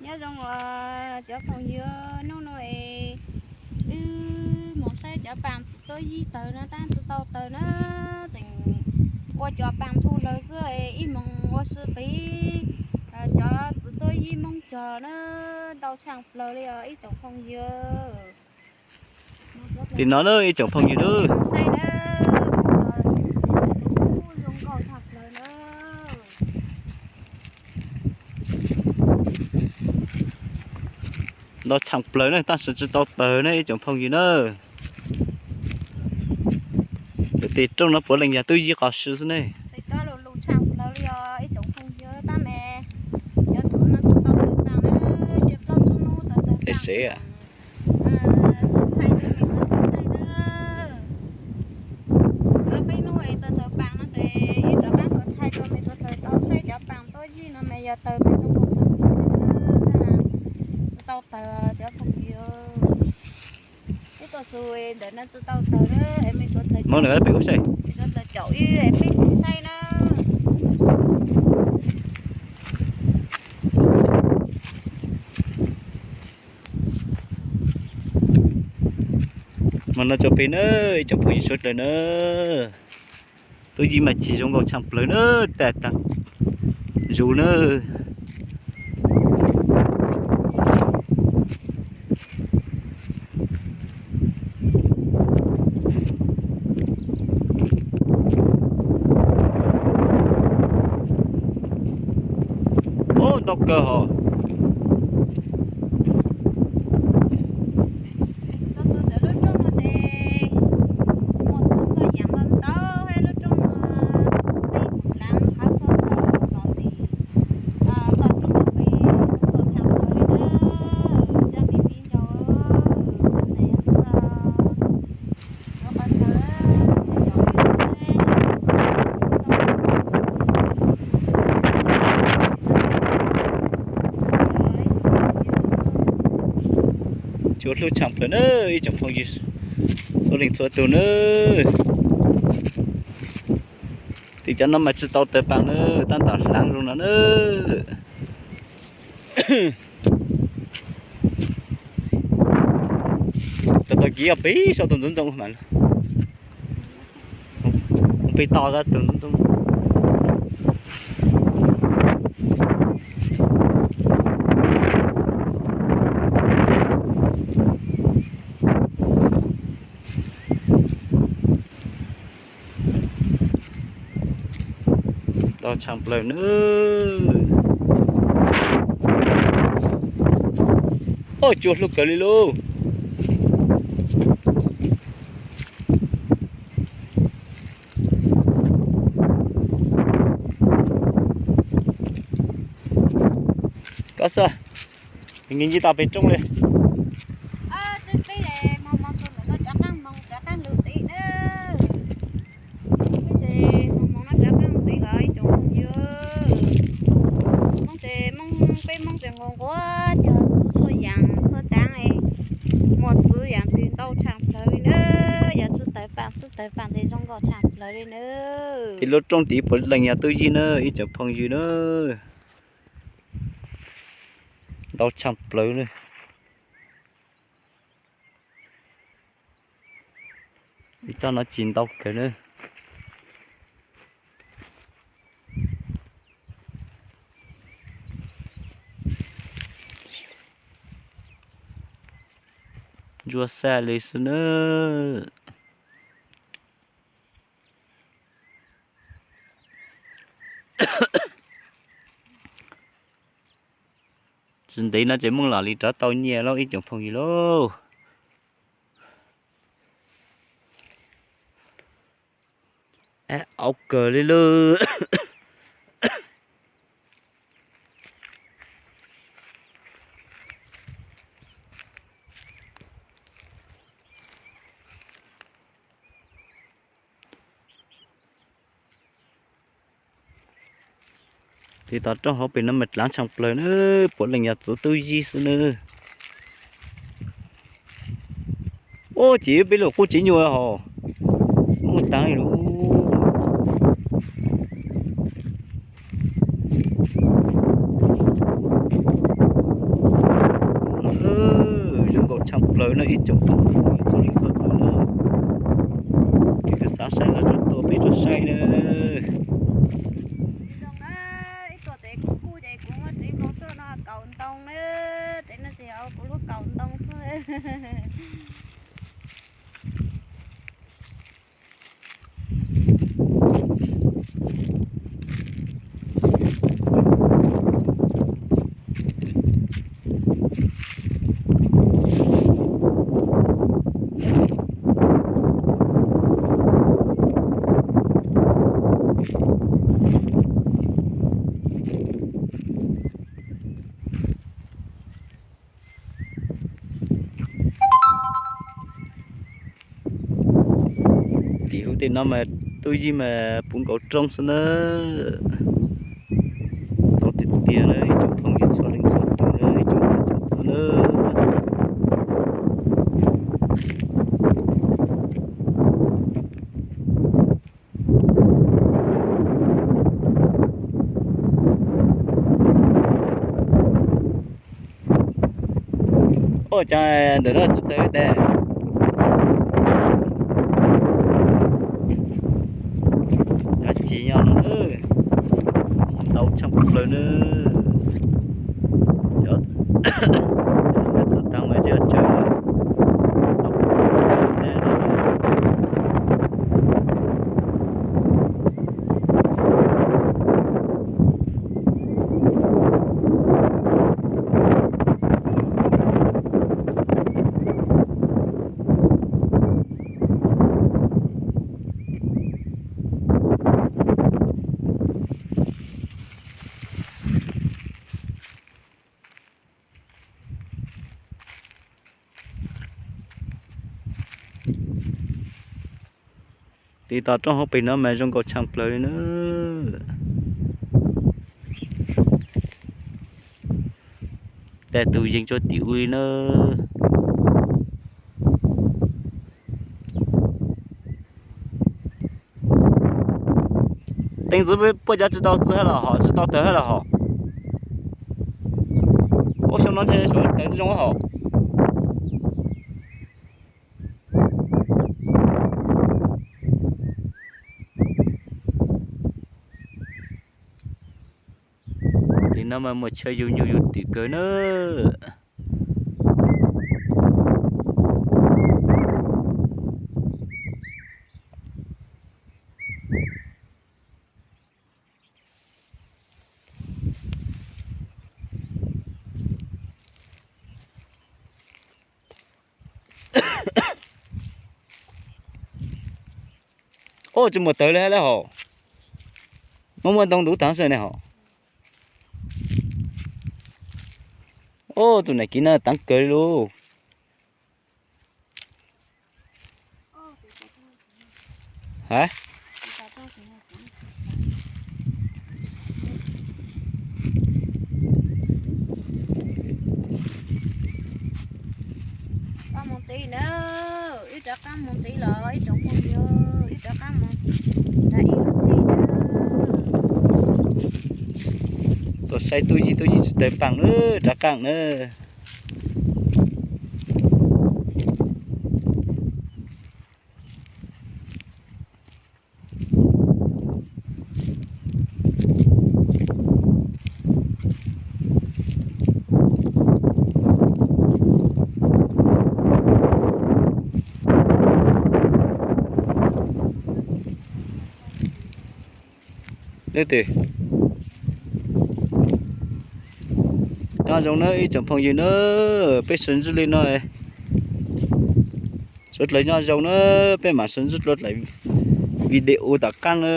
Nyob zoo os cov phooj ywg, hnub no es wb mus saib cov paas txiv tuab yij tawg no tab tsis tau tawg na, tseem ua cov paas ntsuj lawg xwb es ib moos ua si qiv cov txiv tuab yij Hmoob cog na, ntau tshaj plaws li os ib tsoom phooj ywg. Tim no na ib tsoom phooj ywg na. Ntau tshaj plaws na, tab sis tsis tau tawg na ib tsoom phooj ywg na. Tim rooj no puav leej yog tub yij qos sw xwb ne. Ib tsoom phooj ywg, tab mas cov txiv no tsis tau tawg paas na, ces plaub tsib hnub tawg tawg paas. Peb hnub es tawg tawg paas no ces ib rov qab tuaj thaij rau mej suav dlawg tau saib cov paas tuab yij no mas yog tawg mas zoo nkauj tshaj plaws na. Tsis tau tawg cov phooj ywg. Ib tug xu ntawm no tsis tau tawg na, es mej suav dlawg, mej suav dlawg caum ib es peb mus saib na. Mas no tso peb na, ib tsoom phooj ywg suav dlawg na. Tuab yij mas ci zoo nkauj tshaj plaws na, tag tag zus na. Ub, ntau kawg hos. Tus tus ntawm lub rooj no ces muaj txhua txhua yam ntau ntau, lub rooj no peb mus lav qhov txhua txhua los ces txoj rooj no peb txoj tshaj plaws li na, cov me viv ncaus, txhua tus txhua qhov chaw. Cua hlub tshaj plaws na ib tsoom phooj ywg txhua leej txhua tus na. Tim cov no mas tsis tau tawg paas na, tab tom hlaav zoo no na. Tau tau kiv peb saib tus ntxoov ntxoo mas, peb tau tus ntxoov ntxoo. Ntau tshaj plaws na. Oj, cua hlub kawg li lauj. Koj xwb, nce nce tau pem roob li. Ces Hmoob ces Hmoob rov qab mus ntxiv los ib tsoom phooj ywg. Hmoob ces Hmoob, peb Hmoob ces nquag nquag cog txhua yam txhua tsav, muaj txhua yam twg ntau tshaj plaws li na. Yog tsis tawg paam, tsis tawg paam ces zoo nkauj tshaj plaws li na. Tim lub rooj tid puav leej yog tub yij na ib tsoom phooj ywg na. Ntau tshaj plaws na. Ib tsob no ci ntau kawg na. Ntsuab xaj li xwb na. Tsis ntev no ces Hmoob lam li rov tau nyiaj lauj ib tsoom phooj ywg lauj. Au kawg li lauj. Tim tom rooj hauv pes no mas dlaav tshaj plaws na, puav leej yog txiv tub yij xwb na. Ub, ces peb lub qub tsev nyuag hos, muaj taag li lauj. plaws na ib tsoom phooj ywg txhua leej txhua tus na. Ces kuv xav saib no tso tuaj peb tso saib na. Ib tuam ces kuv kuj ces kuv muab tsev ntoo xwb no kaum ntoo na. Tsev no ces yog kuv lub kaum ntoo xwb. Tim hub tej no mas tub yig mas puv nkaus roob xwb na. Tau tiag tiag na ib tsoom phooj ywg txhua leej txhua tus na ib tsoom niam tsoom txiv na. Ua cas ntawm no tsis tawg tes. Cov ci nyob no, ci ntau tshaj plaws na. Cov txwv taag mas tsis yog tsawg na. Tiv toj roob hauv pes no mas zoo nkaus tshaj plaws li na. Tej tus yees tsuas tim ub li na. Teev ntxwv puas cov tsis tau txwv hab los hom, tsis tau tawg hab los hom. Ua xyoo no ntshe suav tawg zoo hom. Tim no mas muaj chaw yug nyuj yug twm kawg na. Ua tsis muaj tawg li hab hom. Muaj muaj ntoo ntuv taag xwb ne hom. Ua tus nam kiv no taav kawg li lauj. Ha? Qaab moog tsev na, wb rov qaab moog tsev los ib tsoom phooj ywg, wb rov qaab moog nrag ib lub tsev na. Tuaj saib tub yig, tub yig tsis tawg paag na, rov qaab na. Leej twg nyob zoo na ib tsoom phooj ywg na, peb sawv ntsug li no, suav dlawg nyob zoo na, peb mam sawv ntsug dlua dlaim video tom qaab na.